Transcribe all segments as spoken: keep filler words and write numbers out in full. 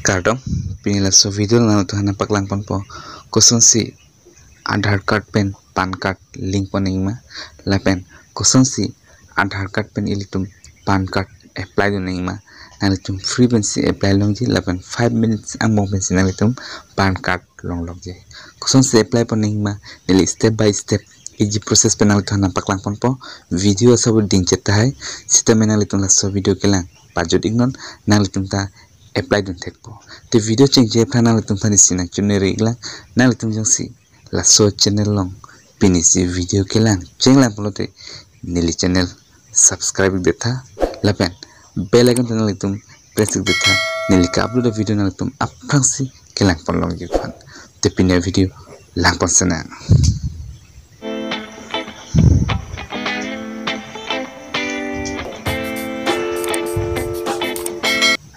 Kardom, pini laso video nanglitum aphan nangpaklang ponpo kosonsi Aadhaar card pen PAN card link pon nangma, lapen kosonsi Aadhaar card pen ilitum PAN card apply dun nangma. Nanglitum free pensi apply longji, lapen five minutes angbong pensi nanglitum PAN card longlokji. Kosonsi apply pon nangma, neli step by step easy process pen nanglitum aphan nangpaklang ponpo. Video asap dingchet tahai, sitame nanglitum laso video kelang pajut iknon, nanglitum ta apply dun thekpo. Te video chengji aphan nanglitum aphan isi nangchuniri iklang, nanglitum jongsi laso channel along pinisi video kelang chenglang pulote neli channel subscribe ik detha, lapen bell icon ta nanglitum press ik detha, neli ka-upload video nanglitum aphrangsi kelang pon longji aphan. Te pini avideo lang pon senang.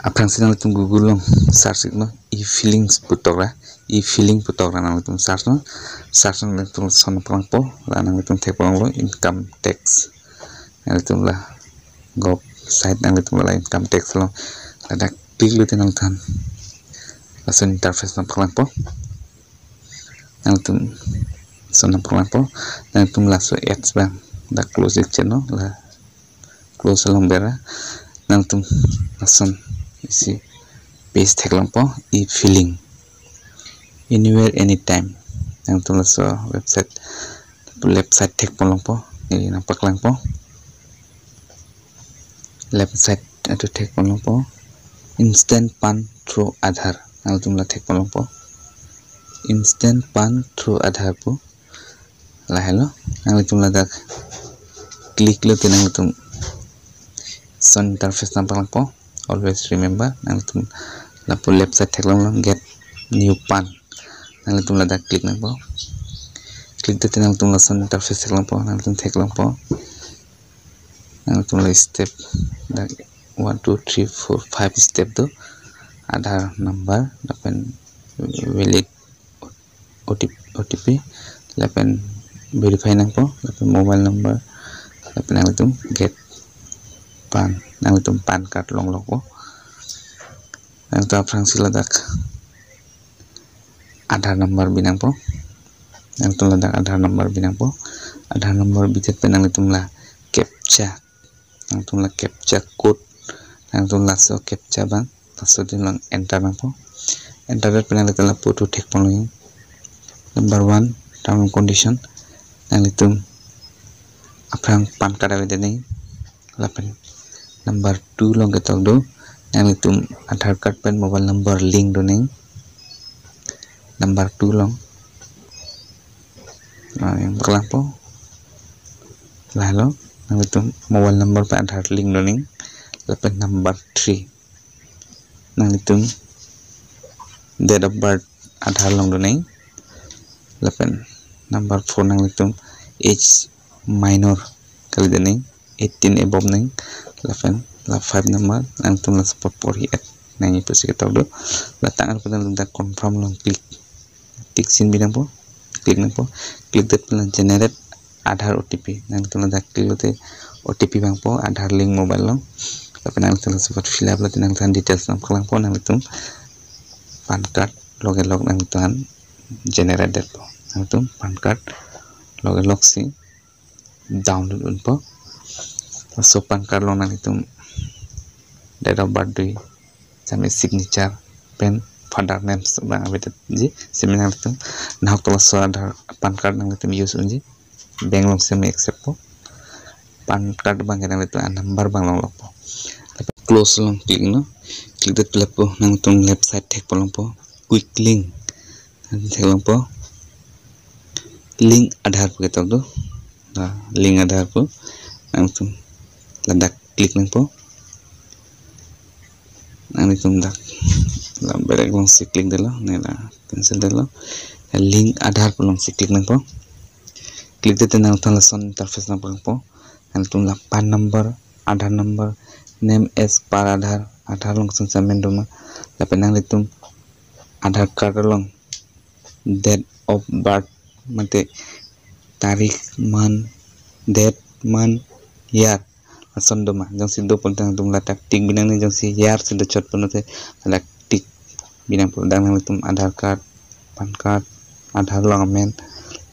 Aphrangsi nanglitum Google along search iknon, e-filings pu tokra, e-filing pu tokra nanglitum search non. Search non, nanglitum lason nangpaklangpo, la nanglitum thekpon longlo income tax. Nanglitum la gov site, nanglitum la income tax lo. Ladak click lote nangthan lason interface nangpaklangpo. Nanglitum lason nangpaklangpo. Nanglitum laso ads abang dak close ik cheno, la close along bera. Nanglitum lason isi page theklongpo, e-filing anywhere anytime. Nanglitum laso website, left side thekpon longpo, neli nangpaklangpo. Left side atum thekpon longpo, instant PAN through Aadhaar. Nanglitum la thekpon longpo, instant PAN through Aadhaar pu. Lahelo, nanglitum ladak click lote nanglitum lason interface nangpaklangpo. Always remember, nanglitum lapu left side theklonglo, get new PAN. Nanglitum ladak click nangpo. Click lote nanglitum lason interface theklongpo, nanglitum theklongpo. Nanglitum la step dak one, two, three, four, five step do. Aadhaar number, lapen valid O T P, O T P, lapen verify nangpo, lapen mobile number, lapen nanglitum get PAN, nanglitum PAN card longlokpo. Nanglitum aphrangsi ladak Aadhaar number bi nangpo. Nanglitum ladak Aadhaar number bi nangpo. Aadhaar number bidet pen nanglitum la captcha, nanglitum la captcha code, nanglitum laso captcha abang laso adim along enter nangpo. Enter det pen nanglitum lapu atum thekpon longji. Number one, term and condition. Nanglitum aphrang PAN card avedet nangji. Lapen number two along ketok do, nanglitum Aadhaar card pen mobile number link do nangji. Number two along, ah, nangpaklangpo. Lahelo, nanglitum mobile number pen Aadhaar link do nangji. Lapen number three, nanglitum date of birth Aadhaar along do nangji. Lapen number four, nanglitum age minor kalidet nangji, eighteen above nangji. Lapen la five number, nanglitum laso apor porhi-et nangji pusi ketok do. La tangka pen nanglitum dak confirm along click, tick sign bi nangpo, click nangpo. Click det pen la generate Aadhaar O T P. Nanglitum ladak click lote O T P vangpo Aadhaar link mobile along. Lapen nanglitum laso apot fill up lote nanglitum details nangpaklangpo, nanglitum PAN card loge lok nanglitum generate detpo. Nanglitum PAN card loge loksi download unpo. Laso PAN card along nanglitum date of birth dui, sitame signature pen father names abang avedetji. Sitame nanglitum nahok laso Aadhaar PAN card nanglitum use unji. Bank along sitame accept po. PAN card abang ke nanglitum a-number abang longlokpo. Close along click non. Click det pen lapu nanglitum left side thekpon longpo, quick link. Nanglitum theklongpo link Aadhaar pu ketok do. La link Aadhaar pu. Nanglitum ladak click nangpo. Nanglitum dak la back alongsi click detlo, ne la cancel detlo. Link Aadhaar pu alongsi click nangpo. Click det pen nanglitum lason interface nangpaklangpo. Nanglitum la PAN number, Aadhaar number, name as per Aadhaar, Aadhaar along kosonsi amen doma, lapen nanglitum Aadhaar card along date of birth, mate tarik, month, date, month, year, lason doma. Jongsi do pulote nanglitum ladak tick bi nangne, jongsi year si dochot pulote ladak tick Bi nangpo, dak nanglitum Aadhaar card, PAN card, Aadhaar along amen.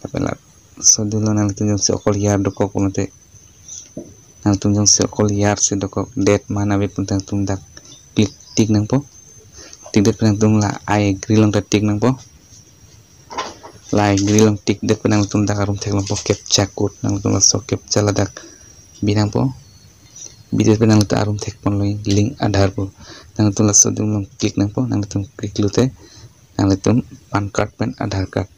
Lapen laso adim along nanglitum jongsi okol iyar dokok pulote, nanglitum jongsi okol iyar si dokok, date man ave pulote nangtum dak click tick nangpo. Tick det pen nangtum la "I agree" along ta tick nangpo. La "I agree" along tick det pen nangtum dak arum theklongpo captcha code. Nanglitum laso captcha ladak bi nangpo. Bi det pen nanglitum arum thekponlo, "Link Aadhaar" pu. Nanglitum laso adim along click nangpo. Nanglitum click lote nanglitum PAN card pen Aadhaar card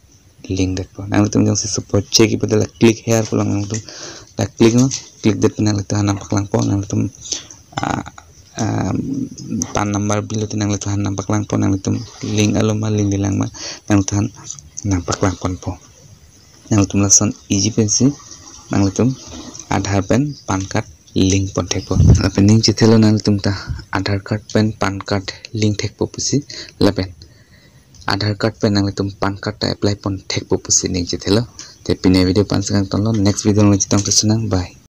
link detpo. Nanglitum jongsi support chek ipo, la "Click here" pu along nanglitum la click non. Click det pen nanglitum aphan nangpaklangpo. Nanglitum, ah, ah, PAN number bilote nanglitum aphan nangpaklangpo. Nanglitum link alo ma, link-le lang ma, nanglitum aphan nangpaklangponpo. Nanglitum lason easy pensi nanglitum Aadhaar pen PAN card link pon thekpo. Lapen ning chethelo nanglitum ta Aadhaar card pen PAN card link thekpo pusi. Lapen Aadhaar card pen nanglitum PAN card ta apply pon thekpo pusi ning chethelo. Te pini avideo la-an si kangtonlo, next video along chetong tusunang. Bye.